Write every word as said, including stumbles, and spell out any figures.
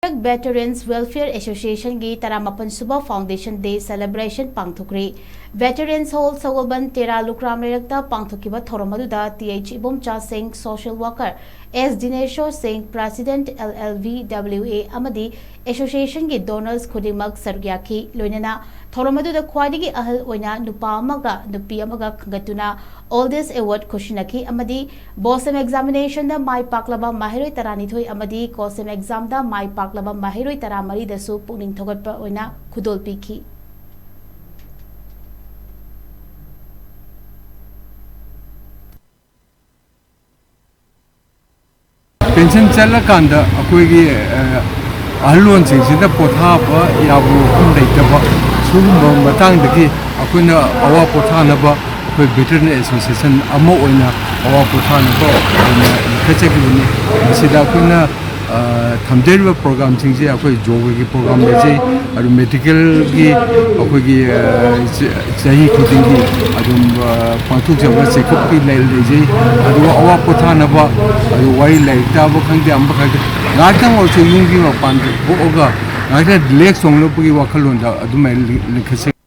Veterans Welfare Association ꯒꯤ ꯇꯔꯥꯃꯥꯄꯟ ꯁꯨꯕ Foundation Day Celebration ꯄꯥꯡꯊꯣꯛꯈ꯭ꯔꯦ꯫ Veterans Hall, ꯁꯒꯣꯜꯕꯟ ꯇꯦꯔꯥ ꯂꯨꯀ꯭ꯔꯥꯝ ꯂꯩꯔꯛꯇ ꯄꯥꯡꯊꯣꯛꯈꯤꯕ ꯊꯧꯔꯝ ꯑꯗꯨꯗ ꯇꯤ ꯑꯩꯆ ꯏꯕꯣꯝꯆꯥ ꯁꯤꯡ, social worker, ꯑꯦꯁ ꯗꯤꯅꯦꯁꯣꯔ ꯁꯤꯡ, president, L L V W A, ꯑꯃꯗꯤ association ꯒꯤ donors ꯈꯨꯗꯤꯡꯃꯛ ꯁꯔꯨꯛ ꯌꯥꯈꯤ꯫ ꯂꯣꯏꯅꯅ ꯊꯧꯔꯝ ꯑꯗꯨꯗ ꯈ꯭ꯋꯥꯏꯗꯒꯤ ꯑꯍꯜ ꯑꯣꯏꯅ ꯅꯨꯄꯥ ꯑꯃꯒ ꯅꯨꯄꯤ ꯑꯃꯒ ꯈꯟꯒꯠꯇꯨꯅ Oldest Award ꯈꯨꯠꯁꯤꯟꯅꯈꯤ ꯑꯃꯗꯤ BOSEM examination ꯗ ꯃꯥꯏ ꯄꯥꯛꯂꯕ ꯃꯍꯩꯔꯣꯏ ꯇꯔꯥꯅꯤꯊꯣꯏ ꯑꯃꯗꯤ COHSEM exam ꯗ ꯃꯥꯏ ꯄꯥꯛꯂꯕ ꯃꯍꯩꯔꯣꯏ ꯇꯔꯥꯃꯔꯤꯗꯁꯨ ꯄꯨꯛꯅꯤꯡ ꯊꯧꯒꯠꯄ ꯑꯣꯏꯅ ꯈꯨꯗꯣꯜ ꯄꯤꯈꯤ꯫ ꯄꯦꯟꯁꯟ ꯆꯠꯂꯀꯥꯟꯗ ꯑꯩꯈꯣꯏꯒꯤ ꯑꯍꯜꯂꯣꯟꯁꯤꯡꯁꯤꯗ ꯄꯣꯊꯥꯕ ꯌꯥꯕ ꯃꯐꯝ ꯂꯩꯇꯕ, ꯁꯤꯒꯨꯝꯕ ꯃꯇꯥꯡꯗꯒꯤ ꯑꯩꯈꯣꯏꯅ ꯑꯋꯥ ꯄꯣꯊꯥꯅꯕ ꯑꯩꯈꯣꯏ ꯚꯦꯇꯔꯅꯔꯤ ꯑꯦꯁꯣꯁꯤꯌꯦꯁꯟ ꯑꯃ ꯑꯣꯏꯅ ꯑꯋꯥ ꯄꯣꯊꯥꯅꯕ ꯑꯣꯏꯅ ꯂꯤꯡꯈꯠꯆꯈꯤꯕꯅꯤ꯫ ꯃꯁꯤꯗ ꯑꯩꯈꯣꯏꯅ ꯊꯝꯖꯔꯤꯕ ꯄ꯭ꯔꯣꯒ꯭ꯔꯥꯝꯁꯤꯡꯁꯦ ꯑꯩꯈꯣꯏ ꯌꯣꯒꯒꯤ ꯄ꯭ꯔꯣꯒ꯭ꯔꯥꯝ ꯂꯩꯖꯩ, ꯑꯗꯨ ꯃꯦꯗꯤꯀꯦꯜꯒꯤ ꯑꯩꯈꯣꯏꯒꯤ ꯆꯍꯤ ꯈꯨꯗꯤꯡꯒꯤ ꯑꯗꯨꯝ ꯄꯥꯡꯊꯣꯛꯆꯕ ꯆꯦꯛꯑꯞꯀꯤ ꯂꯩꯖꯩ꯫ ꯑꯗꯨꯒ ꯑꯋꯥ ꯄꯣꯊꯥꯅꯕ, ꯑꯗꯨ ꯋꯥꯔꯤ ꯂꯥꯏꯔꯤꯛ ꯇꯥꯕ ꯈꯪꯗꯦ, ꯑꯃ ꯈꯪꯗꯦ, ꯉꯥꯏꯍꯥꯛꯇꯪ ꯑꯣꯏꯔꯁꯨ ꯌꯨꯝꯒꯤ ꯃꯄꯥꯟꯗ ꯊꯣꯛꯑꯒ ꯉꯥꯏꯍꯥꯛꯇꯪ ꯔꯤꯂꯦꯛꯁ ꯇꯧꯅꯕꯒꯤ ꯋꯥꯈꯜꯂꯣꯟꯗ ꯑꯗꯨꯃꯥꯏꯅ ꯂꯤꯡꯈꯠꯆꯩ꯫